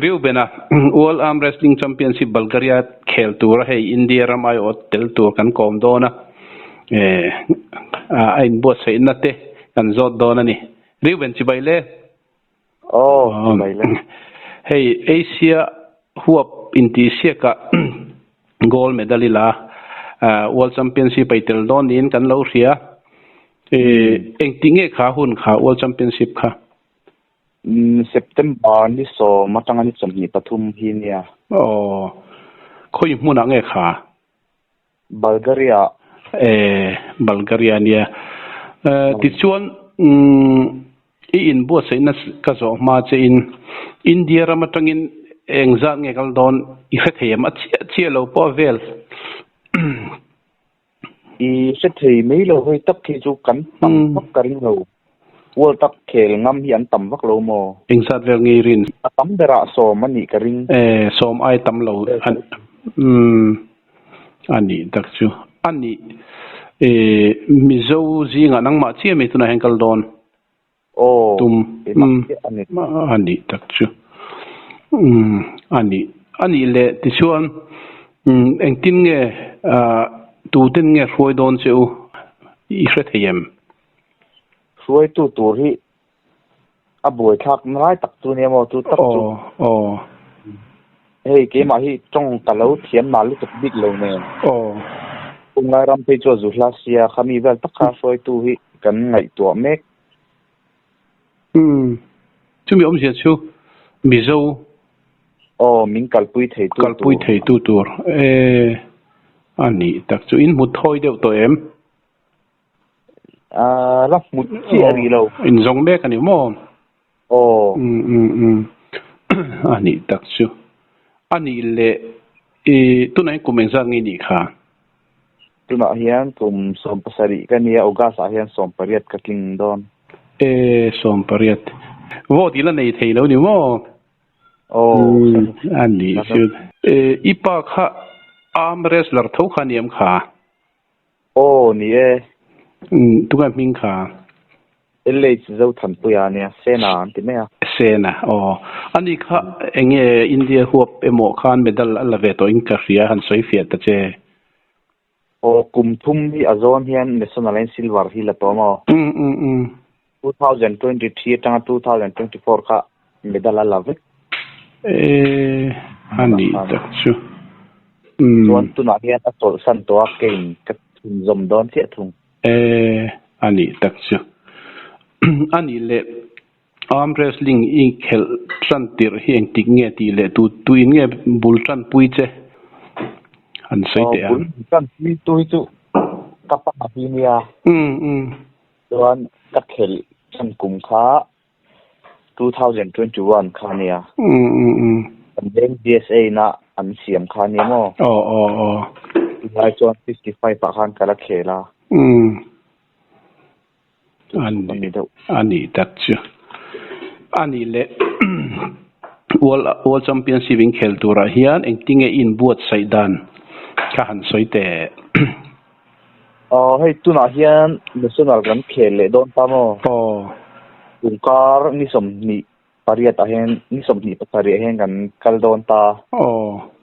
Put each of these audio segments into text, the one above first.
Reuben-a World Arm Wrestling Championship Bulgaria khel tura hei India ram aiawh tel tur kan kawm dawn a, a inbuatsaihna te kan zawt dawn a ni. Reuben chibai le. Aw, chibai le. Hei Asia huap intihsiakah gold medal ila World Championship a i tel dawn niin kan lo hria. Engti nge kha hun kha World Championship kha? September ni sawm atanga ni 23 hi nia. Aw, khawi hmunah nge kha? Bulgaria. E, Bulgaria nia. Tichuan, i inbuatsaihna ka zawh hma che in India ram atangin eng zat nge kal dawn i hre thei em? A chiah chiah lo pawh a vel. I hre thei mai lo hei tak hi chu kan tam vak ka ring lo. World Cup khel ngam hi an tam vak lo maw? Engzat vel nge i rin? A tam berah sawm a nih ka ring. E, sawm ai tam lo umm a nih tak chu. A nih e Mizo zingah nangmah chiah mai tunah hian kal dawn. Aw, Tum keimah chiah a ni. A nih tak chu. Umm a nih a nih leh tichuan umm engtin nge ah tuten nge hruai dawn che u i hre thei em? Hruaitu tur hi a buaithlak na lai tak chu nia maw chu tak chu. Aw aw. Hei keimah hi tawng ka lo thiam nal lutuk bik lo nen. Aw. Tunlai ram phei chu a zu hla sia khami vel tak kha hruaitu hi kan ngaihtuah mek. Umm. Chumi awmzia chu Mizo. Aw, min kalpui theitu tur. Kalpui theitu tur. E, a nih tak chu. In hmu thawi deuh tawh em? A, la hmu chiah rih lo. In zawng mek a ni maw? Aw. Umm umm umm. A nih tak chu. A nih leh i tunah hian kum engzat nge i nih kha? Tunah hian kum 17 ka nia, August ah hian 18 ka tling dawn. E, 18. Vote i la nei thei lo ni maw? Aw. A nih chu. E, i pa kha arm wrestler tho kha ni em kha? Aw, ni e. Umm, tunge hming kha? LH Zothanpuia nia, Sena an ti mai a. Sena, aw. Ani kha enge India huap emaw khan medal a la ve tawh in ka hria han sawi fiah ta che. Aw, kum thum hi a zawn hian National in Silver hi la tawh maw? Umm, umm, umm. 2023 atanga 2024 kha medal a la vek. E, a nih tak chu. Umm. Chuan tunah hian a chawlhsan tawh a, keiin ka chhunzawm dawn chiah thung. E, a nih tak chu. A nih leh arm wrestling i khelh tan tirh hi engtik nge tih leh tu tuin nge bul tan pui che an sawi teh ang. Bul tan pui tu hi chu ka pa hi nia. Umm umm. Chuan ka khelh tan kum kha 2021 kha nia. Umm umm umm. Kan veng DSA na an siam kha nia maw? Aw aw aw. Tunlai chuan 55 ah khan ka la khel a. Umm. Ani a nih tak chu. A nih leh World World Championship in khel turah hian engtinge i inbuatsaih dan kha han sawi teh. Aw hei tunah hian National kan khel leh dawn ta maw? Aw. Tungkar ni 28 ah hian ni 27 ah hian kan kal dawn ta. Aw.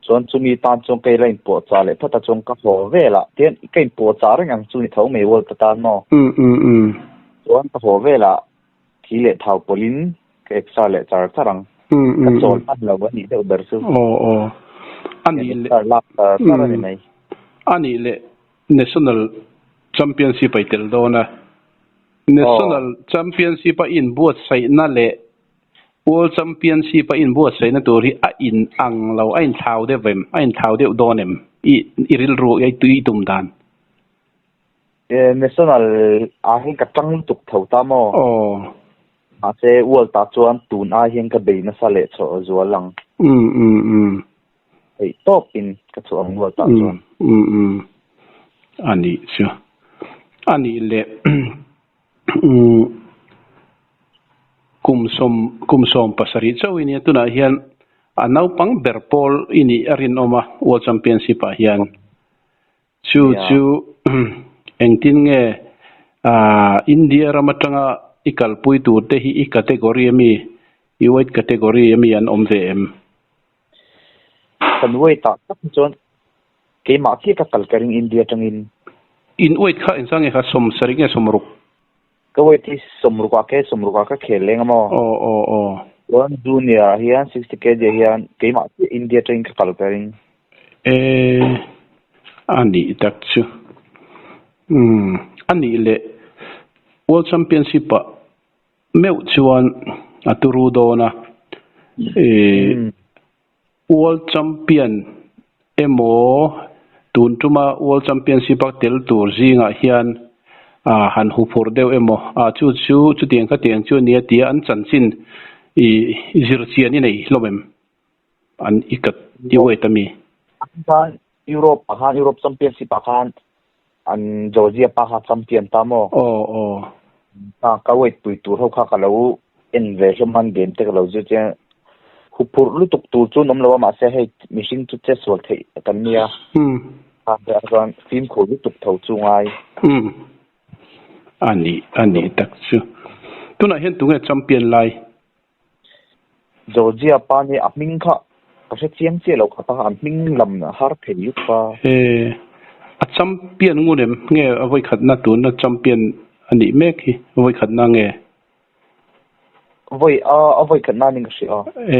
Chuan chumi tan chuan ka ila inpuahchah leh phawt a chuan ka haw vel ah tian ka inpuahchah reng ang chu ni tho mai World atan maw? Umm umm umm. Chuan ka haw vel ah thi leh thau pawlhin ka extra leh char char ang. Umm Ka umm chawl hman lo a nih deuh ber chu. Aw aw. A nih leh. Extra lak char char a ni mai. A nih leh National Championship a i tel dawn a. National Championship a inbuatsaihna leh World Championship a inbuatsaihna tur hi a in ang lo, a inthlau deuh em? A inthlau deuh dawn em? I i rilru i i tum dan? National ah hian ka tang lutuk tho ta maw? Aw. Mahse World ah chuan tun ai hian ka bei nasa leh chhoh zual ang. Umm umm umm. Theih tawpin ka chhuah ang World ah chuan. Umm umm. A nih chu. A nih leh umm kum sawm kum 17 chauh i nia tunah hian a naupang ber pawl i nih a rinawm a World Championship ah hian. Chu chu engtin nge ah India ram atanga i kalpui tur te hi i category ami? I weight category ami an awm ve em? Kan weight ah tak hi chuan keimah chiah ka kal ka ring India atangin. In weight kha engzah nge kha 70 nge 60? Ka weight hi 60 ah ke 60 ah ka khel leng a maw? Aw aw aw. Chuan junior ah hian 60 kg ah hian keimah chiah India atangin ka kal ka ring. E a nih tak chu. Umm a nih leh World Championship ah meuh chuan a turu dawn a, ih World Champion emaw tun tuma World Championship a tel tur zingah hian ah han huphurh deuh emaw ah chu chu chutiang khatiang chu a nia tia an chanchin ih zirchian i nei hlawm em? An i kat i weight ami? Europe ah khan Europe Championship ah khan an Georgia pa kha champion ta maw? Aw aw. A ka weight pui tur ho kha ka lo en ve hlawm han game te ka lo zir chiang huphurh lutuk tur chu an awm lo a mahse hei mihring chu che sual theih kan nia. Umm. A chuan fimkhur lutuk tho chu ngai. Umm. A nih a nih tak chu. Tunah hian tunge champion lai? Georgia pa nia a hming kha ka hre chiang chiah lo kha pa kha an hming lam a har thei lut pa. E, a champion ngun em? Nge a vawikhatna tuna champion a nih mek hi a vawikhatna nge? Vawi a a vawikhatna ning ka hria a. E,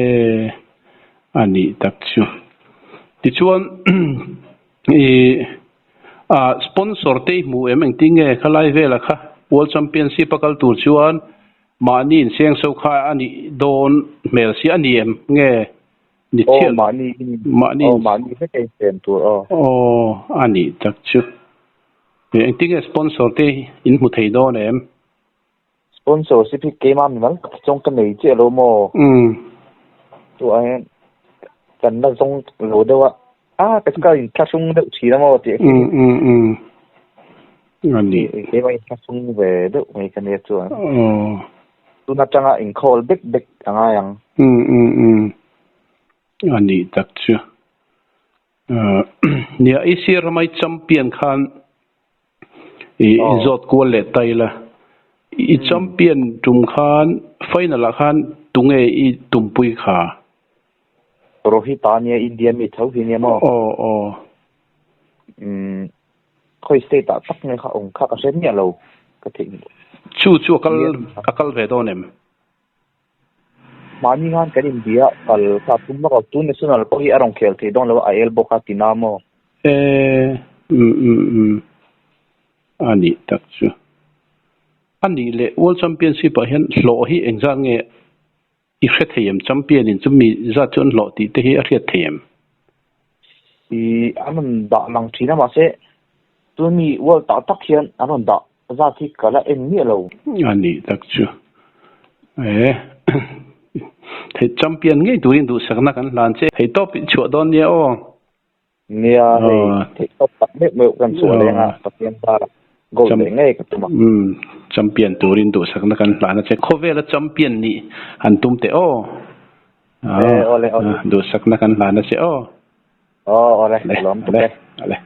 a nih tak chu. Tichuan i a sponsor te i hmu em engtin nge khalai vela kha World Championship a kal tur chuan Mahni inseng so kha a nih dawn hmel si a ni em nge ni chiah? Aw mahni in mahni aw mahni vek a insen tur aw. Aw a nih tak chu. Engtin nge sponsor te in hmu thei dawn em? Sponsorship hi keimah mimal tak hi chuan ka nei chiah lo maw? Umm. Chu ah hian kan la zawng lo deuh a. A ka chu ka inthlahrung deuh thin a maw tih a Umm umm umm. A ni. Keimah inthlahrung ve deuh mai ka nia chuan. Aw. Tun atanga inkhawl bek bek a ngai ang. Umm umm umm. A nih tak chu. Nia i sir ramai champion khan i zawt kual leh ta ila. I champion tum khan final ah khan tunge i tumpui kha? Rohit a nia India mi tho hi nia maw? Aw aw. Umm khawi state ah tak nge kha awm kha ka hre miah lo ka theih hmuh. Chu chu a kal a kal ve dawn em? Mahni khan kan inbia kal kha tum lawk lo tu national pawh hi a rawn khel thei dawn lo a a el bawk a ti na maw? E umm umm umm a nih tak chu. A nih leh World Championship ah hian hlawh hi engzat nge I hre thei em? Champion in chumi zat chu an hlawh tih te hi a hriat thei em? I an rawn dah lang thin a mahse tuni world tak tak hian an rawn dah zat hi ka la en miah lo. A nih tak chu. E thei champion ngei turin duhsakna kan hlan che. Thei tawp i chhuah dawn nia aw. Nia hei theih tawp tak meuh meuh kan chhuah leng a Pathian zara goal leh ngei ka tum a. Umm champion turin duhsakna kan hlan a che. Khawvela champion nih han tum teh aw. E awle awle. Duhsakna kan hlan a che aw. Aw awle lawm tuk e. Awle.